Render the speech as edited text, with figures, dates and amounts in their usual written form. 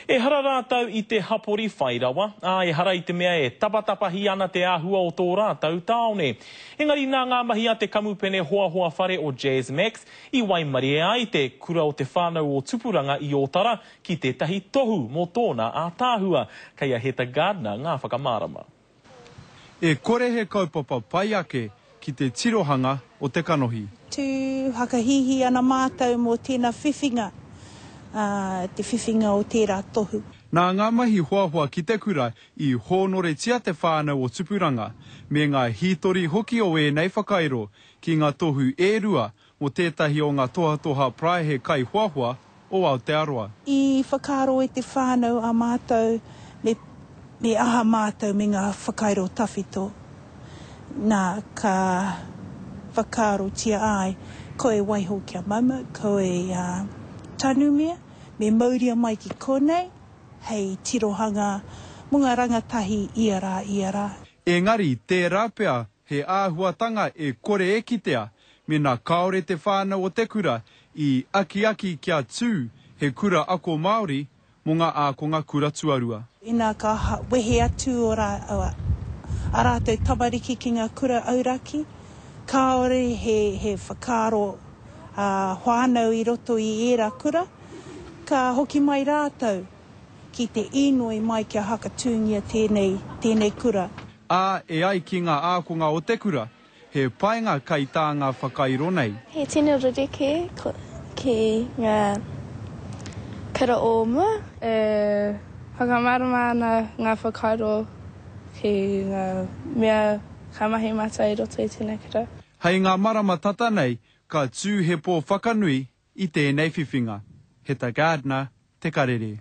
Ehara rātou i te hapori whai rawa, ā, ehara i te mea e tapatapahi ana te āhua o tō rātou tāone. Engari nā ngā mahi a te kamupene hoahoa whare o Jazz Max i waimarie ai te Kura o Te Whānau o Tupuranga i Ōtara ki tētahi tohu mō tōna ātaahua. Kei a Heta Gardiner ngā whakamārama. E kore he kaupapa pai ake ki te tirohanga o te kanohi. Tū whakahīhī ana mātou mō tēnā whiwhinga, ā, te whiwhinga o tērā tohu. Nā ngā mahi hoahoa ki te kura i hōnoretia te whānau o Tupuranga, me ngā hītori hoki o ēnei whakairo ki ngā tohu e rua mō tētahi o ngā tohatoha paraehe kaihoahoa o Aotearoa. I whakaaro e te whānau a mātou me me aha mātou me ngā whakairo tawhito. Nā, ka whakaarotia ai, kua e waiho kia maumau, kua e tanumia, me mauria mai ki konei hei tirohanga mō ngā rangatahi ia rā, ia rā. Engari, tērā pea he āhuatanga e kore e kitea mēnā kāore te whānau o te kura i akiaki kia tū he kura ako Māori mō ngā ākonga kura tuarua. Inā ka wehe atu ō ā rātou tamariki ki ngā kura auraki, kāore he whakaaro ā-whānau i roto i ērā kura, ka hoki mai rātou ki te īnoi mai kia hakatūngia tēnei, tēnei kura. Ā, e ai ki ngā ākonga o te kura, he painga kai tā ngā whakairo nei. He tino rerekē ki ngā kura o mua. E whakamārama ana ngā whakairo ki ngā mea ka mahi mātou i roto i tēnei kura. Hei ngā marama tata nei, ka tū he pō whakanui i tēnei whiwhinga. Heta Gardiner, Te Karere.